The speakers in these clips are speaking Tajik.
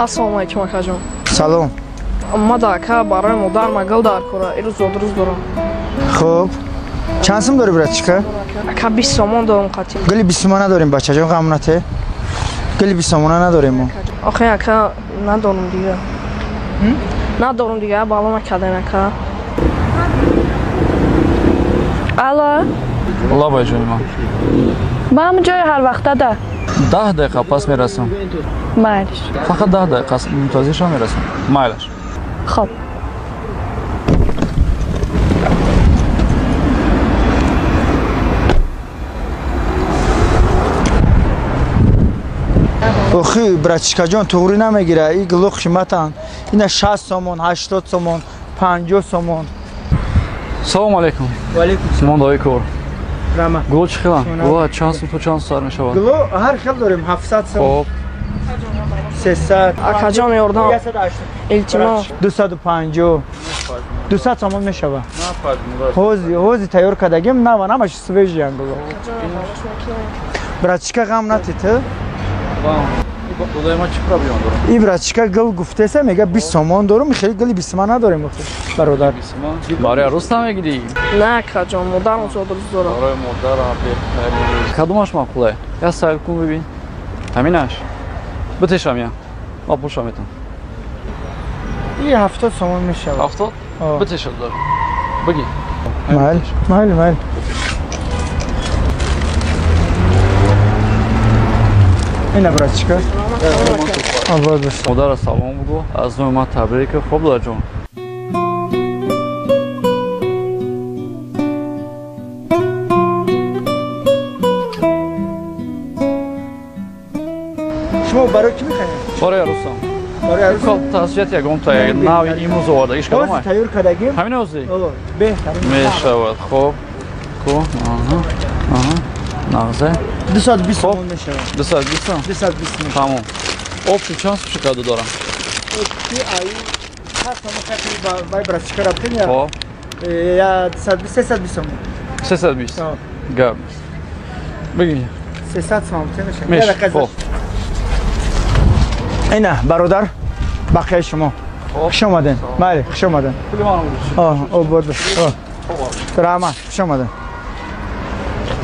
Ассалому алайкум акаҷон. Салом. Ма да ака барои модар ма гул дар кора. Ирӯз зодрӯз дорам. Хуб. Чанд сум дорӣ братчика? Ака 20 сомон дорам қатъи. Гули 20 сомона надорем бачаҷон, ғам нате. Гули 20 сомона надорем мо. Охе ака надорам дига. Надорам дига, бало накардем ака. Алло. Лабай ҷони ман. Ба ҳамин ҷои ҳар вақта да. 10 дақиқа пас мерасам. Майлаш. Фақат 10 дақиқа мунтазир шав мерасам. Майлаш. Хоб. Охи, братчикаҷон, туғрӣ намегира. И гуло қиматанд. Ина 60 сомон, 80 сомон, 50 сомон. Салом алейкум. Ва алейкум салом. Мондаи кор. Рама. Гуло чӣ хеланд? Гуло чанд сум то чанд сар мешавад? Гуло ҳар хел дорем, 700 сом. Хоб. 300. Акаҷон ёрдам. Илтимос. 250. 200 сомон мешавад. Ҳози тайёр кардагим, нава намаш свежиян гуло. Братчика ғам натӣ ту? Додаи ман чӣ проблема дорам? И братчика гул гуфтеса, мега 20 сомон дорум, хеле гули 20 сомон надорем бародар. Барои арӯс намегирӣ? На акаҷон, модарам зодрӯз дорам. Барои модарам беҳтарин. Кадомаш маъқуле? Я сайр кун бибин. Ҳаминаш? Битешам я. Ман пулша метам. И 70 сомон мешавад. 70? Битеша додаш. Бигӣ. Майл, майл, майл. Ина братчика. Обод бош. Модара салом бугу. Аз номи ман табрик. Хоб додарҷон. Шумо барои кӣ мехаред? Барои арӯсам. Барои арӯсам? Тасҷият ягон та нави имрӯз оварда. Иш кадом? Ҳозир тайёр кардагим. Ҳамин ҳозир? Беҳтарин. Мешавад. Хоб. Ку. Аҳа. Аҳа. Нағзе. 220 сомон мешавад. 220 сом? 220 мешавад. Тамом. Обши чанд сум шикаду дорам? Обши ай 7 сомон хати бай братчика рафтем я. Хоб. Я 220 320 сомон. 320. Гап. Бигӣ. 300 сомон мешавад. Мешавад. Хоб. Ина бародар, бақияи шумо. Хуш омадед. Бале, хуш омадед. Пули ман обод бош. Раҳмат, хуш омадед.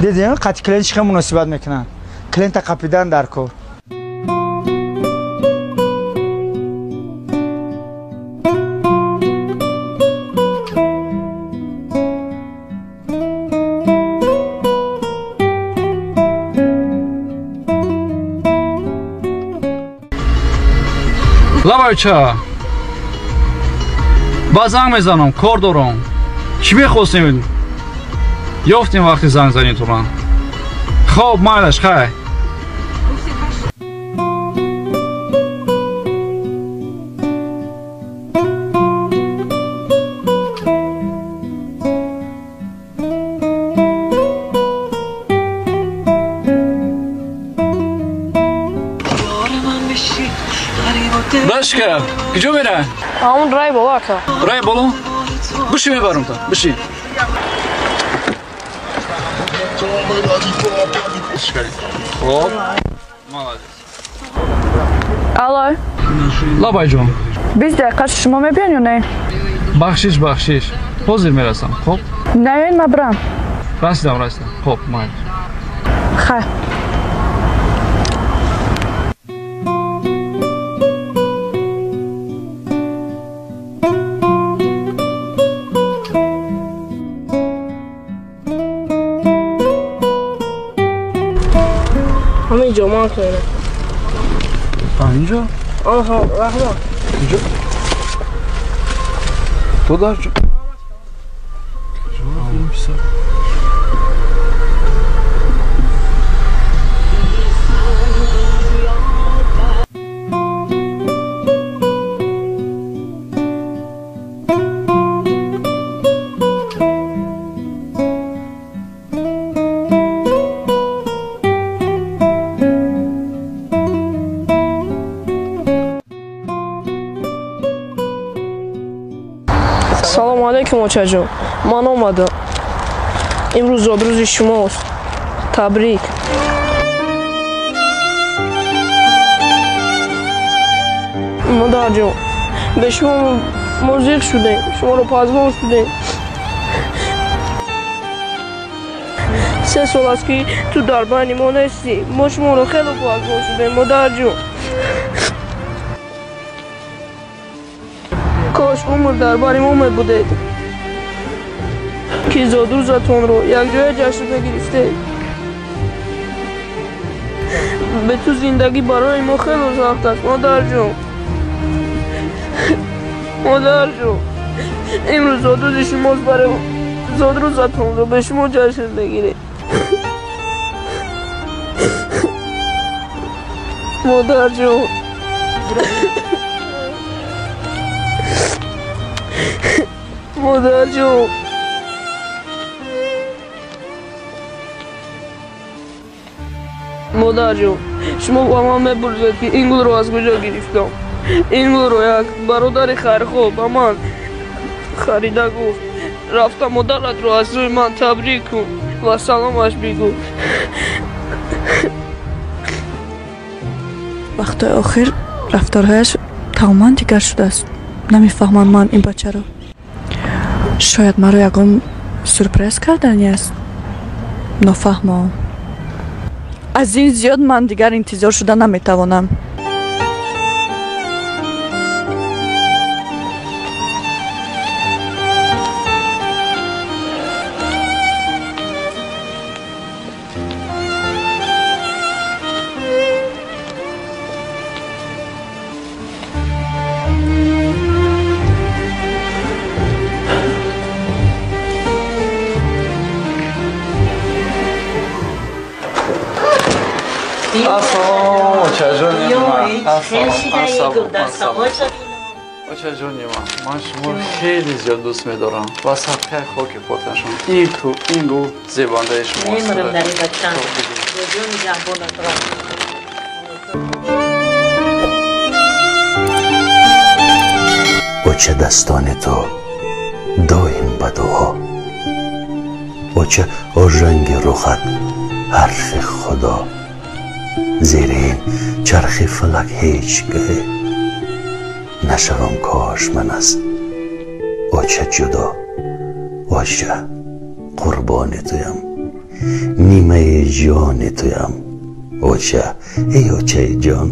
Дидем, қати клиент чӣ хел муносибат мекунанд. Клиента қапидан дар кор. Лабайча. Ба занг мезанам, кор дорам. Чӣ мехостем? Ёфтем вақти занг занӣ туран. Хоб, майлаш, хай. Башка, куҷо мерай? Ҳамон рай боло ака. Рай боло? Биши мебарам та, биши. Хоб. Молодец. Алло. Лабайҷон. 20 дақиқа шумо мебиён ё не? Бахшиш, бахшиш. Ҳозир мерасам, хоб? Наёин, ман бирам. Расидам, расидам. Хоб, майли. Хай. Ҳамин ҷо ман кунем. Инҷо? Оҳо, раҳмат. Инҷо? Ту дар ҷо? Салому алейкум, очаҷон. Ман омадам. Имрӯз зодрӯзи шумост. Табрик. Модарҷон, ба шумо мо зиқ шудем, шуморо пазмон шудем. 3 сол аст ки ту дар байни мо нестӣ. Мо шуморо хеле пазмон шудем, модарҷон. Кош умр дар бари мо мебудед, ки зодрӯзатонро якҷоя ҷашн мегирифтед. Бе ту зиндагӣ барои мо хеле сахт аст, модарҷон. Модарҷон, имрӯз зодрӯзи шумост, барои зодрӯзатонро ба шумо ҷашн мегирем. Модарҷон, модарҷон. Модарҷон, шумо ба ман мепурсед, ки ин гулро аз куҷо гирифтам. Ин гулро як бародари хайрхоҳ ба ман харида гуфт: рафта модаратро аз рӯи ман табрик кун ва саломаш бигӯ. Вақтҳои охир рафторҳояш тамоман дигар шудааст. Намефаҳмам ман ин бачаро. Шояд маро ягон сюрприз кардани аст. Нофаҳмо. Аз ин зиёд ман дигар интизор шуда наметавонам. Ассалом, очаҷони ман. Ассалом, очаҷони ман. Ман шуморо хеле зиёд дӯст медорам ва садқаи хоки поташон. Ин ту, ин гул зебандаи шумост. Оча, дастони ту доим ба дуо. Оча, ожанги рухат ҳарфи Худо. Зери ин чархи фалак ҳеҷ гаҳе нашавам кош ман аз оча ҷудо. Оча, қурбони туям, нимаи ҷони туям. Оча, эй очаи ҷон.